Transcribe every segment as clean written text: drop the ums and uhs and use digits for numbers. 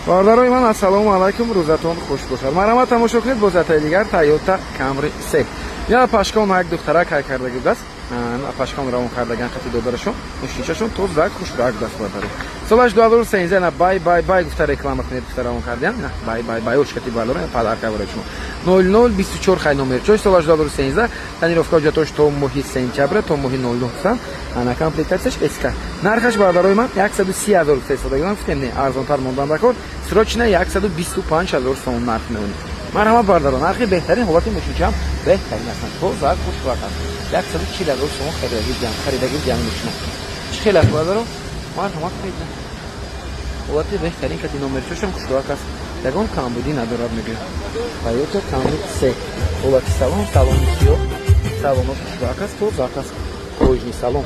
Бародарои ман, ассалому алайкум, рӯзатон хуш бошад. Марҳамат, тамошо кунед, боз ятаи дигар Тойота Камри се. Я пашкон як духтарак ҳай кардаги будаст, пашкон равон кардаган хати додарашон. Мошинчашон тозак, хушрак даст, бародаро. Солаш 2013. На, бай бай бай гуфта реклама кунед гуфта равон кардиям. На, бай бай бай ошкати балора подарка барои шумо. 0024 хай номер чош, солаш 2013, тонировка ҳуҷҷатош то моҳи сентябр, то моҳи 09 гуфтам. Ана, комплектатсияш СК. Нархаш, бародарои ман, 130 ҳазор гуфта истодагиам. Гуфтем, не, арзонтар мондан бакор. Срочно 125 ҳазор сомон нарх меонед. Марҳамат, бародаро, нархи беҳтарин, ҳолати мошинчаам беҳтарин ҳастанд, тоза, хушвақт аст. 140 ҳазор сомон харидаги ҷамъи мошина. Чӣ хел аст, бародаро? Марҳамат кунед, ҳолати беҳтарин кати, номерчошам хушвақт аст, ягон камбудӣ надорад, мегӯям. Тойота Камри се, ҳолати салон, салони сиёҳ, салоно хушвақт аст, тозак аст, кожаный салон,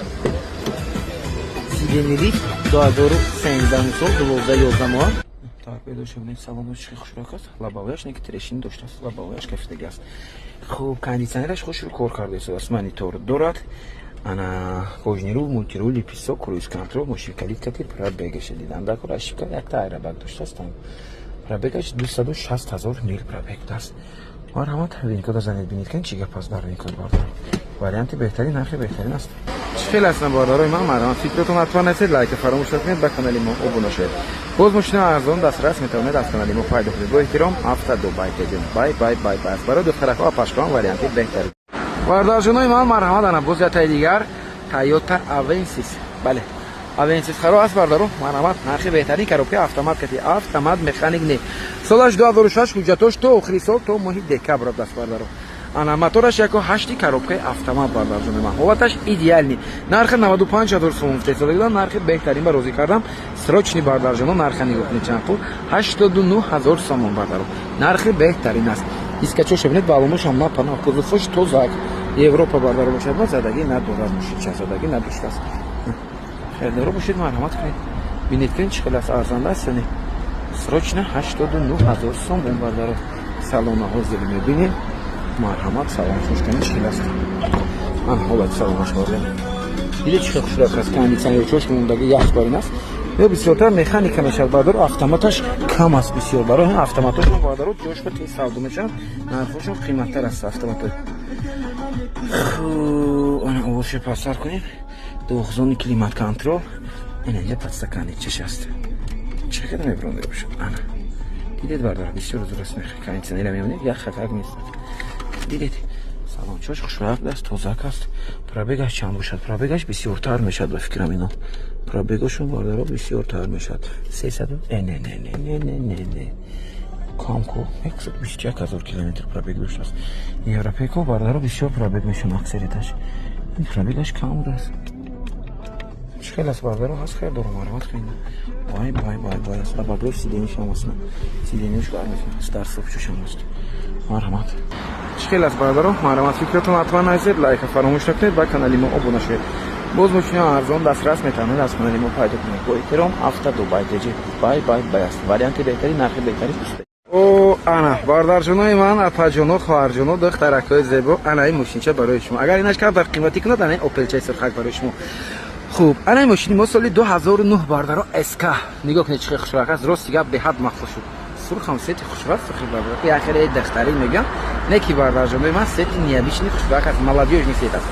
сиденье лифт, 2013 сол, 12-11 моҳ. Торпедоша бинед, салоно чӣ хушрак аст, лобовояш неки трещина доштааст, лобовояш кафидаги аст. Хуб, кондитсионераш хушрӯ кор карда истодааст, монитор дорад. Ана, кожаный руль, мультируль, лепесток, круиз контроль, мошин калиткати. Пробегаша дидан дакор, ошибка якта айрабак доштааст. Пробегаш 260 ҳазор мил пробег аст. Марҳамат, вин-кода занед, бинед, кан чӣ гап аст дар вин-код. Бародаро, варианти беҳтарин, нархи беҳтарин аст. Чӣ хел ҳастанд, бародарои ман? Марҳамат, фикротон ҳатман нависед, лайка фаромӯш накунед, ба канали мо обуна шавед. Боз мошина арзон дастрас метавонед аз канали мо пайдо кунед. Бо эҳтиром, Авто Дубай теҷем. Бай бай бай бай. Барои духтаракҳо, апашкаҳо варианти беҳтарин. Бародарҷонои ман, марҳамат, ана боз ятаи дигар Тойота Авенсис. Бале, Авенсис харо аст, бародаро. Марҳамат, нархи беҳтарин, коробкаи автомат кати, автомат, механик не. Солаш 2006, ҳуҷҷатош то охири сол, то моҳи декабр даст, бародаро. Ана, мотораш 1,8, коробкаи автомат, бардарҷони ман, ҳолаташ идеальный. Нархи 95 ҳазор сомон гуфта, нархи беҳтарин ба розӣ кардам. Срочный, бардарҷоно. Нарха нигоҳ кунед, чанд пул: 89 ҳазор сомон, бардаро, нархи беҳтарин аст. Дискачоша бинед, балоношам напана, кузовош тозак, Европа, бардаро, бошад, ма задагӣ надорад, мошинча задагӣ надоштааст. Хелдоро бошед, марҳамат кунед, бинед, кунед, чӣ хел аст, арзанда аст. Яъне срочно 89 ҳазор сомон, бардаро. Салона ҳозир мебинем. Марҳамат, салон хушкани чӣ хел аст. Ман ҳолати салонаш бозем, дидед, чӣ хел хушрак аст. Кондитсионерчош мондаги ях барин аст. Ё бисёртар механика мешавад, бардаро, автоматаш кам аст бисёр. Барои ҳамин автоматошон, бардаро, ҷош ба тез савдо мешаванд, нархошон қиматтар аст автоматҳои. Хуб, ана, овозша пастар кунем. Двухзонный климат контроль, ина инҷа подстаканничаш аст. Чӣ када мебиронда бошад? Ана, дидед, бардаро, бисёр зур аст. Кондитсионера мебинед, як хатак нест, дидед. Салончош хушвақт аст, тозак аст. Пробегаш чанд бошад? Пробегаш бисёртар мешавад, ба фикрам, ино пробегашон, бардаро, бисёртар мешавад. 300, не, не, не, не, не, не, не, кам ку, 121 ҳазор километр пробег доштааст. Европейко, бардаро, бисёр пробег мешаванд аксарияташ, ин пробегаш кам будааст. Чӣ хел аст, бардаро? Ҳаст хел дорам, марҳамат кунед. Вай вай вай вай аст, обогрев сиденьишам аст, сиденьиш гарм аст, дар субчушам аст. Марҳамат, чӣ хел аст, бардаро? Марҳамат, фикратон ҳатман нависед, лайка фаромӯш накунед, ба канали мо обуна шавед. Боз мошина арзон дастрас метавонед аз канали мо пайдо кунед. Бо эҳтиром, Авто Дубай теҷи. Бай бай бай аст, варианти беҳтарин, нархи беҳтарин. О, ана, бардарҷонои ман, апаҷоно, хоҳарҷоно, духтаракҳои зебо, ана ин мошинча барои шумо. Агар инаш камтар қиматӣ кунад, ана ин Опелчаи сурхак барои шумо. Хуб, ана ин мошини мо соли 2009, бардаро, СК. Нигоҳ кунед, чӣ хел хушрак аст. Рости гап, беҳад махсус шуд. Сурхам цвети хушрак, сурхи, бардар, як хеле духтарӣ мегӯям, не ки, бардарҷонои ман, цвети необычный хушрак аст, молодёжный цвет аст.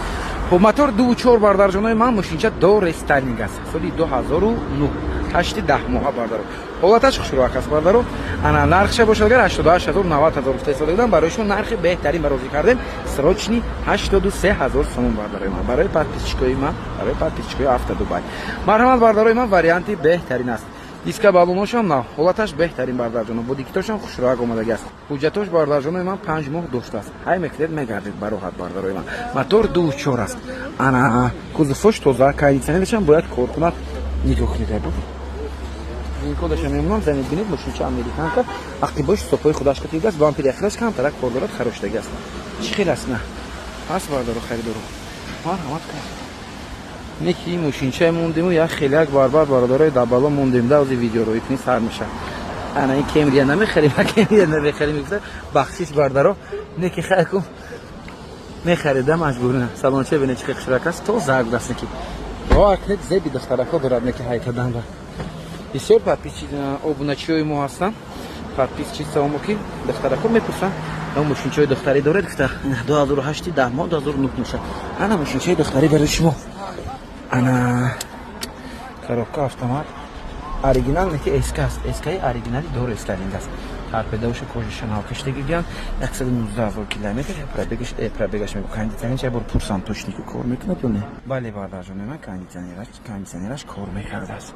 Хуб, мотор 2,4, бардарҷонои ман, мошинча дорестайлинг аст, соли 2009, 8-10 моҳа, бардаро, ҳолаташ хушрак аст, бардаро. Ана, нархша бошад агар 88 ҳазор, 90 ҳазор гуфта истода будам, барои шумо нархи беҳтарин барозӣ кардем. Срочный 83 ҳазор сомон, бардарои ман, барои подписчикои ман, барои подписчикои Авто Дубай. Марҳамат, бардарои ман, варианти беҳтарин аст. Диска балоношам нав, ҳолаташ беҳтарин, бардарҷоно, бо дикитошам хушроак омадаги аст. Ҳуҷҷатош, бардарҷонои ман, 5 моҳ доштааст. Ҳай мекунед, мегардед бароҳат, бардарои ман. Мотор 2,4 аст. Ана, кузовош тоза, кондитсионерашам бояд кор кунад. Нигоҳ кунед, айбо, кодаша мемонам, занед, бинед. Мошинча американка, ақибош стопои худаш катидааст, бампери ахираш камтарак кор дорад, хароштаги аст. Чӣ хел аст? На ҳаст, бардаро, харидоро, марҳамат кунед. Неки мошинчае мондему, як хеле як барбар, бародарои, дабало мондем да, ози видеорои кунӣ сар меша. Ана ин Кемрия намехарим, Кемрия намехарим, гуфта, бахшиш, бардаро, неки хайкум мехарида, маҷбур. Салонча бине, чӣ хушрак аст, тоза аст. Неки роа кунед, зеби духтарако дорад, неки ҳайкадан ба. Бисёр подписчик, обуначиҳои мо ҳастанд, подписчицаомо, ки духтарако мепурсанд: мошинчаҳои духтарӣ доред? Гуфта, 2008, 10 моҳ, 2009 мешад. Ана мошинчаи духтарӣ барои шумо. Ана коробка автомат, оригинал не, ки СК аст, СКи оригинали до рестайлинг аст. Торпедоша, кожаша навкаштагигиан, 119 000 километр пробегаш. Пробегаш мегу. Кондиционер бор пурсам, точно ки кор мекунад ё не. Бале, бардарҷони ман, кондиционераш кор мекардааст.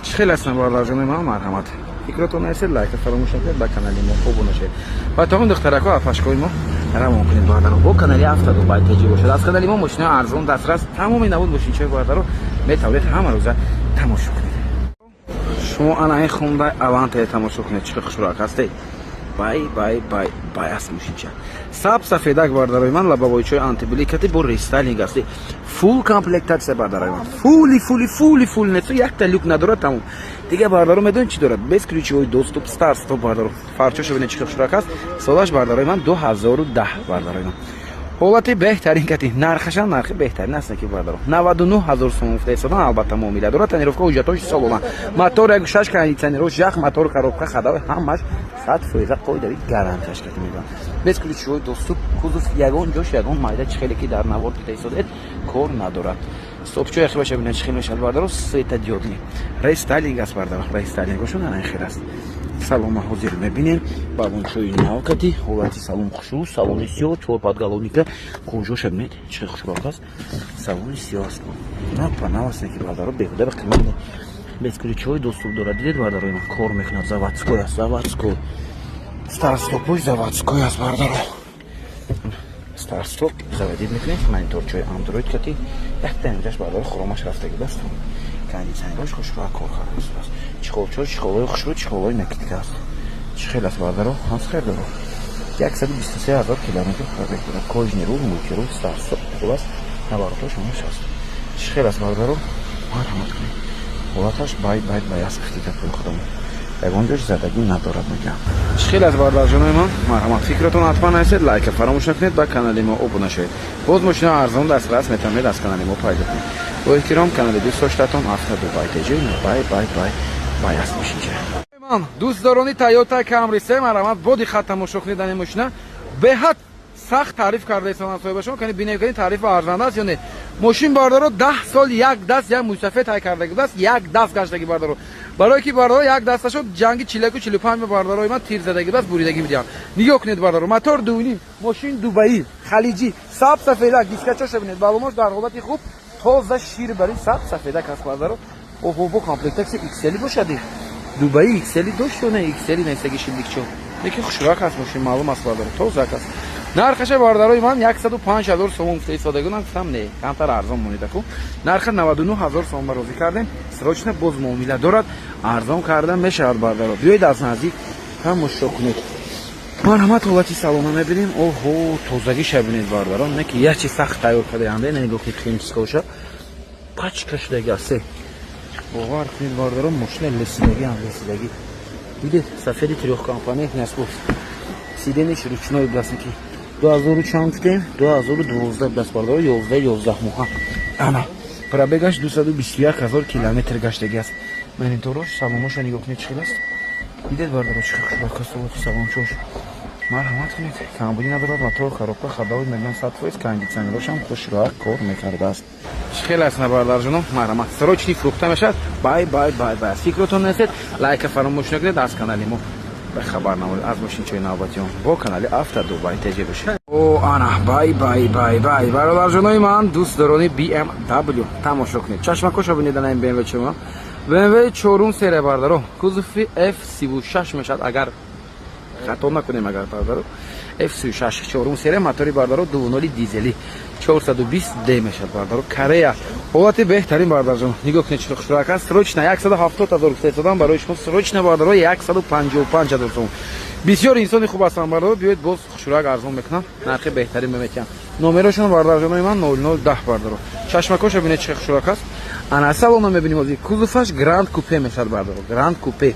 Чӣ хел ҳастам, бардарҷони ман? Марҳамат, фикротон нарасед, лайка фаромӯш накунед, ба канали мо обуна шавед ва то он духтарако, апашкои мо равон кунед. Бардаро, бо канали Авто Дубай Теҷи бошад. Аз канали мо мошинаи арзон, дастрас, тамоми навуд мошинчаи, бардаро, метавонед ҳама рӯза тамошо кунед. Шумо ана ин Хундай Аванте тамошо кунед, чӣ хушрӯак ҳасте. Бай, бай, бай, бай аст мошинча. Саб сафедак, бардарои ман, лобовойчои антибликати, бо рестайлинг асти, фулл комплектация, бардарои ман, фулли, фулли, фулли, фулл несу, якта люк надорад, тамом. Дига, бардаро, медонед, чӣ дорад? Бесключевой доступ, старт стоп, бардаро. Фарчошо бинед, чӣ хушрӯак аст. Солаш, бардарои ман, 2010, бардарои ман, ҳолати беҳтарин кати. Нархашам нархи беҳтарин аст, ки, бардаро, 99 000 сомон гуфта истодан, албатта муомила дорад. Тонировка, ҳуҷҷатҳои солона, мотор 1,6, кондиционерош ях, мотор, коробка, ходовой ҳамаш 100%, қоидави гарантияш кати мегӯям. Бесключевой доступ, кузов ягон ҷош, ягон майда, чӣ хеле ки дар навор дида истодед, кор надорад. Стопчои ахибаша бинед, чӣ хел мешавад, бардаро, светодиодный, рестайлинг аст, бардаро, рестайлингошон ана хел аст. Салона ҳозир мебинем, балончои навкати, ҳолати салон хушрӯ, салони сиёҳ, чор подголовника, кожоша бинед, чӣ хушрӯак аст. Салони сиёҳ аст, напа нав аст, ки, бардаро, беҳуда ба қимат. Бесключевой доступ дорад, дидед, бардарои ман, кор мекунад, заводской аст, заводской, старт-стопош заводской аст, бардаро. Старт-стоп заводить мекунед, мониторчои андроид кати, якта инҷаш, бардаро, хромаш рафтаги даст. Кондиционерош хушрӯак кор кардааст. Чехолчо, чехолои хушрӯ, чехолои накидка аст. Чӣ хел аст, бардаро? Ҳаст хел доро. 123 000 километр пробег дорад. Кожаный руль, мультируль, старт-стоп хуб аст, наворотош ҳамаш аст. Чӣ хел аст, бардаро? Марҳамат кунед. Ҳолаташ бай, бай, бай аст, гуфти гапои худамон, ягон ҷош задагӣ надорад, мегӯям. Чӣ хел аст, бардарҷонои ман? Марҳамат, фикротон ҳатман нависед, лайка фаромӯш накунед, ба канали мо обуна шавед. Боз мошина арзон, дастрас метавонед аз канали мо пайдо кунед. Бо эҳтиром, канали дӯстдоштатон Авто Дубай Теҷи. Бай, бай, бай, бай аст мошинча. Ман дӯстдорони Тойота Камри се, марҳамат, бо диққат тамошо кунед. Ани мошина беҳад сахт таъриф карда истонанд соҳибашон. Кани бинем, кани таърифи арзанда аст ё не. Мошин, бардаро, 10 сол як даст, як мусафед тай кардаги будааст, як даст гаштаги, бардаро. Барое ки, бардаро, як дасташо ҷанги чилеку чилу панҷ, бардарои ман, тир задаги будааст, буридаги будиам. Нигоҳ кунед, бардаро, мотор 2,5, мошин дубаӣ, халиҷӣ, саб сафедак, дискачоша бинед, баломош дар ҳолати хуб, тоза, шир бари, саб сафедак аст, бардаро. Оҳо, бо комплектация XL бошади. Дубаи XL дошт ё не? XL нестаги, шилдикчо. Лекин хушрак аст мошин, маълум аст, бардаро, тозак аст. Нархаша, бардарои ман, 105 ҳазор сомон гуфта истодагунам. Гуфтам, не, камтар арзон монидаку. Нарха 99 ҳазор сомон ба розӣ кардем. Срочно, боз муомила дорад, арзон карда мешавад, бардаро. Биёед, аз наздик тамошо кунед. Марҳамат, ҳолати салона мебинем. Оҳо, тозагиша бинед, бардарон, не ки як чи сахт тайёр кардаянде. Нигоҳ кунед, химчисткоша пачка шудаги аст. Бовар кунед, бардарон, мошина лесидагӣ ам, лесидагӣ. Дидед, сафеди трёхкомпонентный аст, сиденьеш ручной будааст, ки 2000 чанд гуфтем, 2012 будааст, бардаро, 11, 11 моҳа. Ана пробегаш 221 000 километр гаштагӣ аст. Мониторош, салоноша нигоҳ кунед, чӣ хел аст. Дидед, бардаро, чӣ хушбахт аст салончош. Марҳамат кунед, камбудӣ надорад. Мотор, коробка, ходовой мегӯям 100%, кондиционерошам хушроҳат кор мекардааст. Чӣ хел аст, на, бардарҷоно? Марҳамат, срочный фурӯхта мешавад. Бай, бай, бай, бай. Фикротон нестед, лайка фаромӯш накунед, аз канали мо хабар намоед, аз мошинчаи навбатиён бо канали Авто Дубай Теҷи бошед. О, ана, бай, бай, бай, бай, бародарҷонои ман, дӯстдорони BMW, тамошо кунед, чашмакоша бинед. Ана BMW чема, BMW чорум серия, бардаро, кузови F36 мешавад, агар хато накунем, агар, бардаро, F36, чорум серия, мотори, бардаро, 2,0 дизели, 420 D мешавад, бардаро, Корея, ҳолати беҳтарин. Бардарҷон, нигоҳ кунед, чӣ хушрак аст. Срочно 170 ҳазор гуфта истодам барои шумо, срочно, бардаро, 155 ҳазор сомон. Бисёр инсони хуб ҳастанд, бардаро. Биёед, боз хушрак арзон мекунам, нархи беҳтарин меметиҳам. Номерошон, бардарҷонои ман, 0010, бардаро. Чашмакоша бинед, чӣ хушрак аст. Ана салона мебинем ҳозир. Кузоваш гранд купе мешавад, бардаро, гранд купе.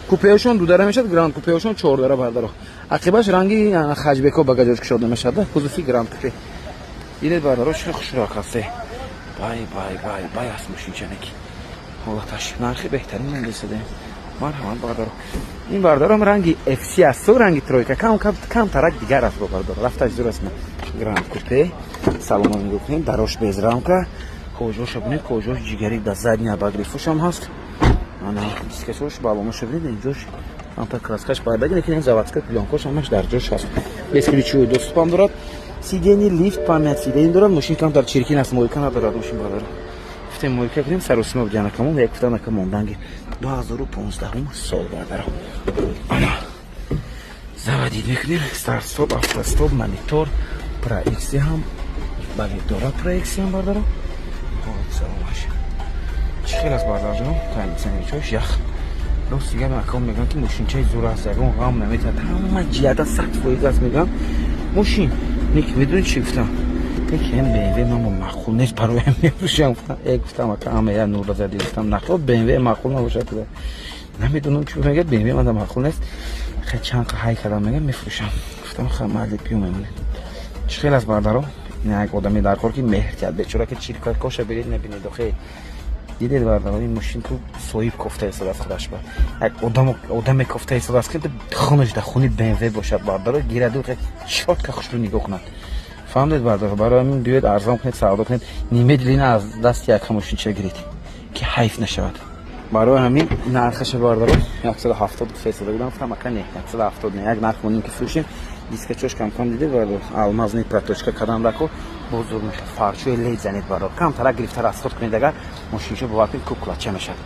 Купеошон дудара мешавад, гранд купеошон чордара, бардаро. Ақибаш ранги хаҷбеко багажош кушода мешавад. Кузови гранд купе, дидед, бардаро, чӣ хушрак аст. Бай, бай, бай, бай аст мошинчанеки. Ҳолаташ нархи беҳтарин мондесадаем. Марҳамат, бародаро. Ин бародаром ранги FC асту, ранги тройка кам камтарак дигар аст. Бо бародаро рафташ зур аст. Гранд купе салона нигоҳ кунед, дарош без рамка, кожоша бинед, кожош ҷигари, да задний обогревошам ҳаст. Ана дискашош, балоноша бинед, инҷош камтар краскаш пардаги, лекин ин заводской плёнкош ҳамаш дар ҷош ҳаст. Бесключевой доступам дорад, сиденье лифт, память сиденье дорад. Мошин камтар чиркин аст, мойка надорад мошин, бародаро. Гуфтем, мойка кунем, саросима бидианакамон як гуфтанака монданги. 2015 сол, бародаро. Ана заводить мекунем, старт-стоп, автостоп, монитор, проекция ҳам бале дорад, проекция ҳам, бародаро. Саломаш чӣ хел аст, бародарҷон? Кондиционерчош ях. Рост дигар акам мегӯям, ки мошинчаи зур аст, ягон ғам наметиҳад, ҳама ҷиҳата 100% аст, мегӯям мошин. Ник медонӣ чӣ гуфтам? Лекин БМВ мамо маъқул нест, бароям мефурӯшам, гуфтам. Э, гуфтам, ака, ама я нур зади, гуфтам, наход БМВ маъқул набошад. Намедонам чӣ мегӯяд, БМВ мада маъқул нест. Хе чанд ҳай кардам, мегӯям, мефурӯшам, гуфтам. Ха, майли, биё, мемонед. Чӣ хел аст, бародаро? Ин як одаме дар кор, ки меҳр тиҳад, бечора, ки чиркакоша биред, набинед. Охе, дидед, бародаро, ин мошин ку соҳиб кофта истодааст худаш ба як одаме кофта истодааст, ки хунаш дар хуни БМВ бошад, бародаро, гираду чётко хушрӯ нигоҳ кунад. Фаҳмдед, бародаро? Барои ҳамин биёед, арзон кунед, савдо кунед, немедленно аз дасти яка мошинча гиред, ки ҳайф нашавад. Барои ҳамин нархаша, бародаро, 170 гуфта истода будам. Гуфтам, ака, не, 170 не, як нарх монем, ки фурӯшем. Дискачош камкам дидед, бародаро, алмазный проточка кадан дако бозур мешавад. Фарчои лед занед, бародаро, камтарак гирифта расход кунед, агар мошинча бовар кунед, куклача мешавад.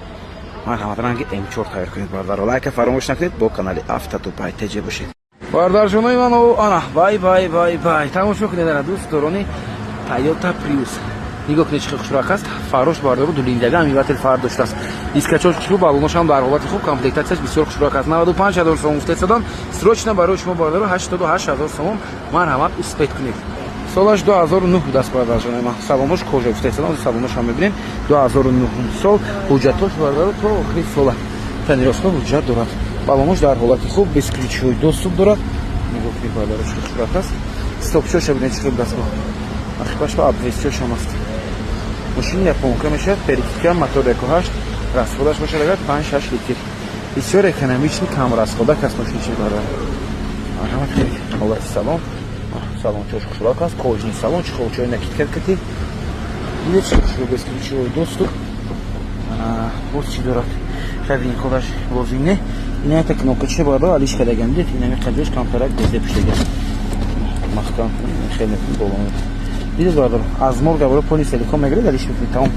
Марҳамат, ранги М4 тайёр кунед, бародаро. Лайка фаромӯш накунед, бо канали Автотупай ТЖ бошед, бародарҷонои ман. Ана, бай бай бай бай, тамошо кунед, ана, дӯстдорони Тойота Приус, нигоҳ кунед, чӣ хушрак аст. Фарош, бародаро, дулиндага, омыватель фар доштааст. Дискачош хушрӯ, балоношам дар ҳолати хуб, комплектатсияш бисёр хушрак аст. 95 ҳазор сомон гуфтесадан, срочно барои шумо, бародаро, 88 ҳазор сомон. Марҳамат, успеть кунед. Солаш 2009 будааст, бародарҷонои ман. Салонош кожа гуфтесадан, салоношам мебинем. 2009 сол, ҳуҷҷатош, бародаро, то охири сола тонировка ҳуҷҷат дорад. Балонош дар ҳолати хуб, бесключевой доступ дорад. Нигоҳ кунед, бародаро, чӣ хушрак аст. Стопчоша бинед, чӣ хел дастгоҳ ақибаш ба обвесчошам аст. Мошини японка мешавад, перекидка, мотор 1,8, расходаш бошад агар 5-6 литр. Бисёр экономичный, кам расходак аст мошинчи, бародар. Марҳамат кунед. Ҳолати салон, салончош хушрак аст, кожаный салон, чехолчои накидка кати. Дидед, чӣ хушрӯ, бесключевой доступ. Боз чӣ дорад? Хабин худаш лозим не. Ина якта кнопкача, бародар, алиш кардагам, дидед, инами қаҷош камтарак безе пуштага маҳкам хеле боло. Дидед, бародар, аз морга баро поли селикон мегиред, алиш мекунед, тамом.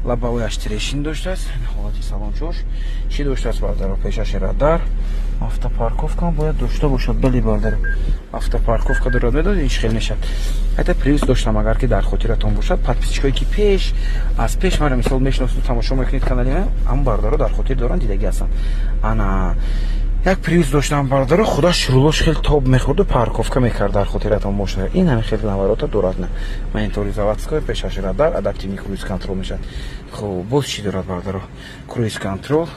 Лобовояш трещин доштааст. Ҳолати салончош чӣ доштааст, бародаро? Пешаш радар, автопарковка бояд дошта бошад. Бале, бародаро, автопарковка дорад. Медонед, ин чӣ хел мешавад? Ҳатто Приус доштам, агар ки дар хотиратон бошад, подписчикое ки пеш аз пеш мара мисол мешиносу, тамошо мекунед канали ман, ҳамн бародаро дар хотир доранд, дидагӣ ҳастанд. Ана як Приус доштам, бародаро, худаш рулош хел тоб мехӯрду парковка мекард, дар хотиратон бошад. Ин ҳами хел наворота дорад. На, монитори заводской, пешаш радар, адаптивный круиз контроль мешавад. Хуб, боз чӣ дорад, бародаро? Круиз контроль,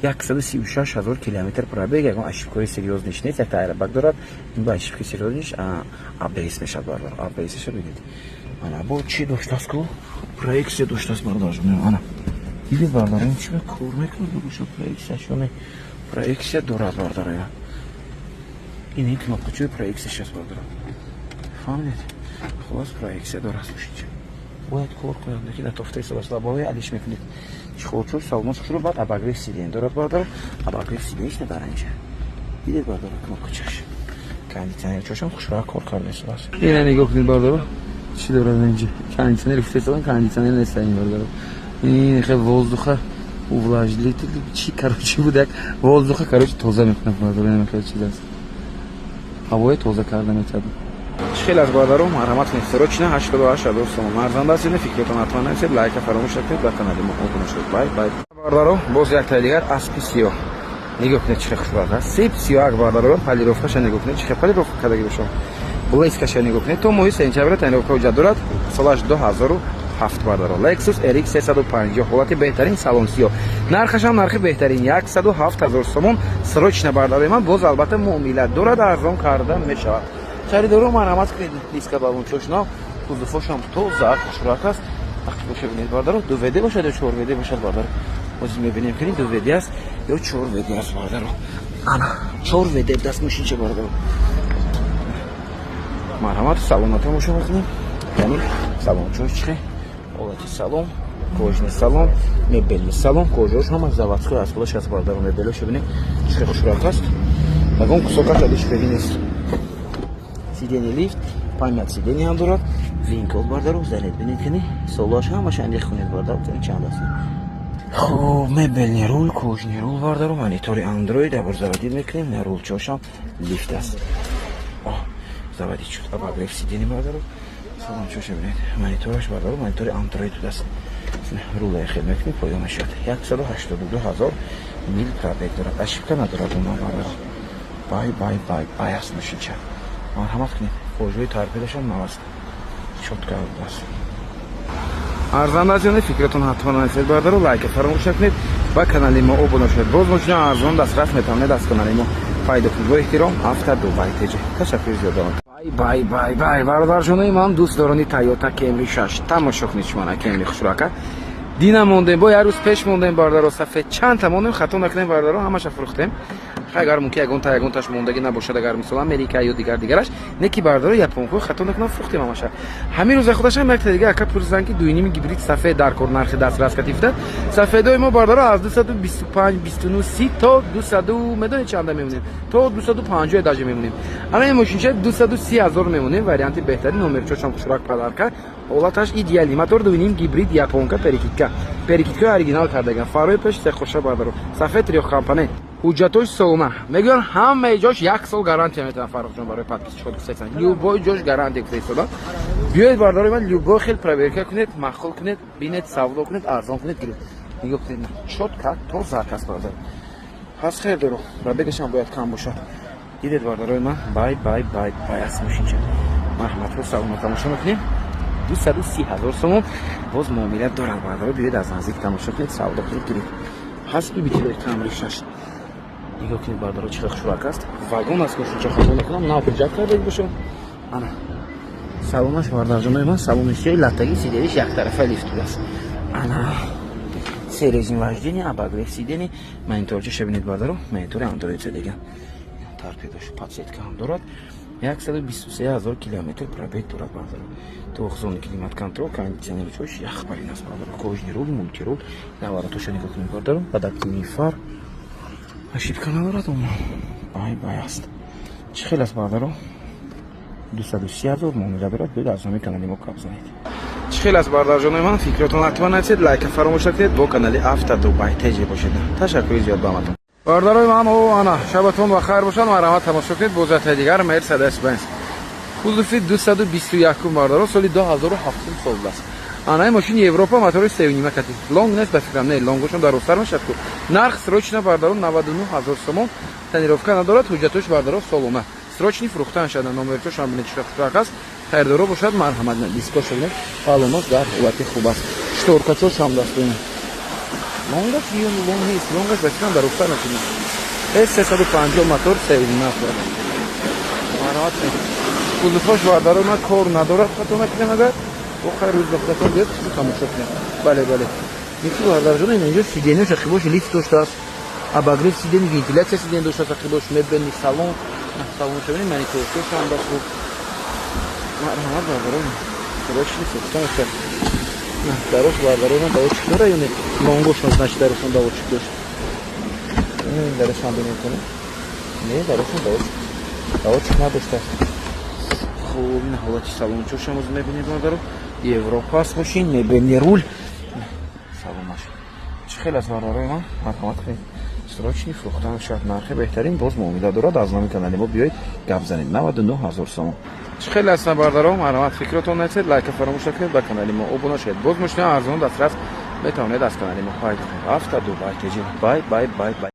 136 ҳазор километр пробег, ягон ошибкаи серьёзниш нест. Якта аэробак дорад, ин ба ошибкаи серьёзниш АБС мешавад, бародаро. АБС-ша бинед. Ана, бо чӣ доштааст ку? Проекция доштааст, бародаро. Ана, дидед, бародаро, ин чӣ кор мекунад? Бошад проекцияшоне, проекция дорад, бародаро. Ин кнопкачои проекцияш аст, бародаро, фаҳмидед? Хулос, проекция дорад мошинча, бояд кор кунад, ки дар тофтаи истодааст. Лобовой алиш мекунед, чхолчо, салонаш хушрӯ, баъд обогрев сиденье дорад, бародаро. Обогрев сиденьеш дар инҷа, дидед, бародаро, кнопкачаш, кондиционерчошам хушрӯ кор карда истодааст. Ина нигоҳ кунед, бародаро, чӣ дорад инҷа? Кондиционер гуфта истодан, кондиционер нест ин, бародаро. Ин хел воздуха увлажнитель чи, короче, буд, як воздуха, короче, тоза мекунад, бародаро. Ин хел чиз аст, ҳавои тоза карда метавад. Чӣ хел аз, бародаро? Марҳамат кунед, срочно, 88 ҳазор сомон. Арзанда аст. Ина фикротон ҳатман нависед, лайка фаромӯш накунед, ба канали мо обуна шавед. Бай бай, бародаро. Боз яктаи дигар аспи сиёҳ, нигоҳ кунед, чӣ хел хушбахт аст. Сип сиёҳак, бародаро. Полировкаша нигоҳ кунед, чӣ хел полировка кардаги бошад. Блескаша нигоҳ кунед, то моҳи сентябра тонировка ҳуҷҷат дорад. Солаш 2007, бародаро. Lexus RX 350, ҳолати беҳтарин, салон сиёҳ, нархашам нархи беҳтарин, 107 ҳазор сомон. Срочно, бародарои ман. Боз албатта муомила дорад, арзон карда мешавад. Харидоро, марҳамат кунед. Диска балончошно, кузовошам тоза, хушрак аст. Боша, бинед, бардаро, ду ВД бошад ё чор ВД бошад, бардаро, ҳозир мебинем. Кини ду ВД аст ё чор ВД аст, бардаро? Ана, чор ВД даст мошинча, бардаро. Марҳамат, салона тамошо мекунем. Яъне салончош чихе ҳолати салон, кожаный салон, мебельный салон, кожаош ҳама заводской аз худаш аст, бардаро. Мебелоша бинед, чихе хушрак аст, ягон кусокаш алишкагӣ нест. Сиденье лифт, память сиденье ҳам дорад, ВИН-код, бардаро, занед, бинед, кини солоаш ҳамаша андех кунед, бардаро, чанд аст. Хуб, мебельный руль, кожаный руль, бардаро, монитори андроид. Абор заводить мекунем. На рулчошам лифт аст, заводить шуд. Обогрев сиденье, бардаро. Салончоша бинед, монитораш, бардаро, монитори андроид аст. Рула хел мекунем, поён мешавад. 182 000 мил пробег дорад, ошибка надорад уна, бардаро. Бай, бай, бай, бай аст мошинча. Марҳамат кунед, кожаи торпедашам нав аст, чётко аст. Арзанда аст ё не, фикратон ҳатман нависед, бардаро. Лайка фаромӯш накунед, ба канали мо обуна шавед. Боз мошина арзон дастрас метавонед аз канали мо пайдо кунед. Бо эҳтиром, Авто Дубай ТЖ. Ташаккури зиёд. Бай, бай, бай, бай, бародарҷонои ман, дӯстдорони Тойота Кемри 6, тамошо кунед шумона Кемри хушрака. Дина мондем, бо як рӯз пеш мондем, бардаро, сафед чандта мондем, хато накунем, бардаро, ҳамаша фурӯхтем. Агар мумкин ягонта ягонташ мондагӣ набошад, агар мисол Америка ё дигар дигараш не, ки, бардаро, японко хато накунам, фурӯхтем ҳамаша. Ҳамин рӯза худашам якта дига ака пурсидан, ки дуюними гибрид сафед дар кор, нархи дастрас катифта. Сафедои мо, бардаро, аз 225, 29, 30 то 200, медонед, чанда мемонем? То 250 даже мемонем. Ана ин мошинча 230 ҳазор мемонем, варианти беҳтарин. Номерчошам хушрак, подарка, ҳолаташ идеалӣ. Мотор дуюним гибрид, японка, перекидка, перекидкаи оригинал кардаган, фарои пеш сехоша, бардаро, сафед, трёхкомпонент, ҳуҷҷатош солона. Мегӯянд, ҳамаи ҷош як сол гарантия метавон. Фаррухҷон, барои подписчикот гуфтаистанд, любой ҷош гарантия гуфта истодан. Биёед, бардорои ман, любой хел проверка кунед, маъқул кунед, бинед, савдо кунед, арзон кунед, гиред. Нигоҳ кунед, чётко тоза кас, бардар. Пас хел доро, пробегашам бояд кам бошад. Дидед, бардорои ман, бай, бай, бай, бай аст мошинча. Марҳаматро, салона тамошо мекунем. 230 000 сомон, боз муомила дорад, бардоро. Биёед, аз наздик тамошо кунед, савдо кунед, гиред. Ҳаст любителои Камри 6. Нигоҳ кунед, бардоро, чӣ хушрак аст, вагон аст мошинча, хато накунам, нав приҷак карда бошам. Ана салонаш, бардарҷонои ман, салони сиёи латтагӣ, сиденьеш яктарафа лифт будааст. Ана се режим вождения, обогрев сиденье, мониторчаша бинед, бардаро, монитори андроид задаган, торпедош, подсветка ҳам дорад. 123 000 километр пробег дорад, бардаро. Двухзонный климат контроль, кондиционер чош яхбарин аст, бардаро, кожаный руль, мультируль. Наворотоша нигоҳ кунед, бардаро, адаптивный фар, ошибка надорад. Уман бай, бай аст. Чӣ хел аст, бардаро? 230 000, муомила дорад. Биёд, аз номи канали мо гап занед. Чӣ хел аст, бардарҷонои ман, фикротон ҳатман нависед, лайка фаромӯш накунед, бо канали Авто Дубай ТЖ бошед. Ташаккури зиёд ба ҳаматон, бардарои ман. О, ана, шабатон ба хайр бошад. Марҳамат, тамошо кунед бозатаи дигар, Мерседес Бенз, кузови 221, бардаро, соли 2007 сол аст. Ана мошини Европа, мотори севнима кати, лонг нест ба фикрам, не, лонгошон дарозтар мешавад ку. Нарх срочно, бардаро, 99 000 сомон. Тонировка надорад, ҳуҷҷатош, бардаро, солона. Срочный фурӯхтан шуда. Номерчошам бинед, чӣ хушрак аст. Хайрдоро бошад, марҳамат. Дискоша бинед, балонос дар ҳолати хуб аст, шторкачошам даст. Лонгаш ё лонг нест? Лонгаш ба фикрам дарозтар мекунад. С 350, мотор севнима аст. Марҳамат, кузовош, бардаро, ма кор надорад, хато накунем. Агар охар рӯз ба худатон биёд, тамошо кунем. Бале, бале, мисли, бардарҷон, инҷо сиденьош ақибош лифт доштааст, обогрев сиденье, вентиляция сиденье доштааст ақибош, мебельный салон. Салонша бинед, мониторшам даст. Марҳамат, бардарон, срочный фурӯхта мешавад. Дарош, бардарон, доводчик дора ё не? Лонгошон, значит, дарошон доводчик дошт. Дарошон бинем кунем. Не, дарошон доводчик надоштааст. Хуб, ин ҳолати салончошам оз мебинед, бардаро. Европа аст мошин, мебельный руль, салонаш чӣ хел аст, бардарои ман? Марҳамат кунед, срочный фурӯхта мешавад, нархи беҳтарин, боз муомила дорад. Аз номи канали мо биёед, гап занед. 99 000 сомон. Чӣ хел ҳастанд, бардаро? Марҳамат, фикротон нависед, лайка фаромӯш накунед, ба канали мо обуна шавед. Боз мошина арзон дастрас метавонед аз канали мо пайдо кунед. Авто Дубай ТЖ. Бай, бай, бай, бай.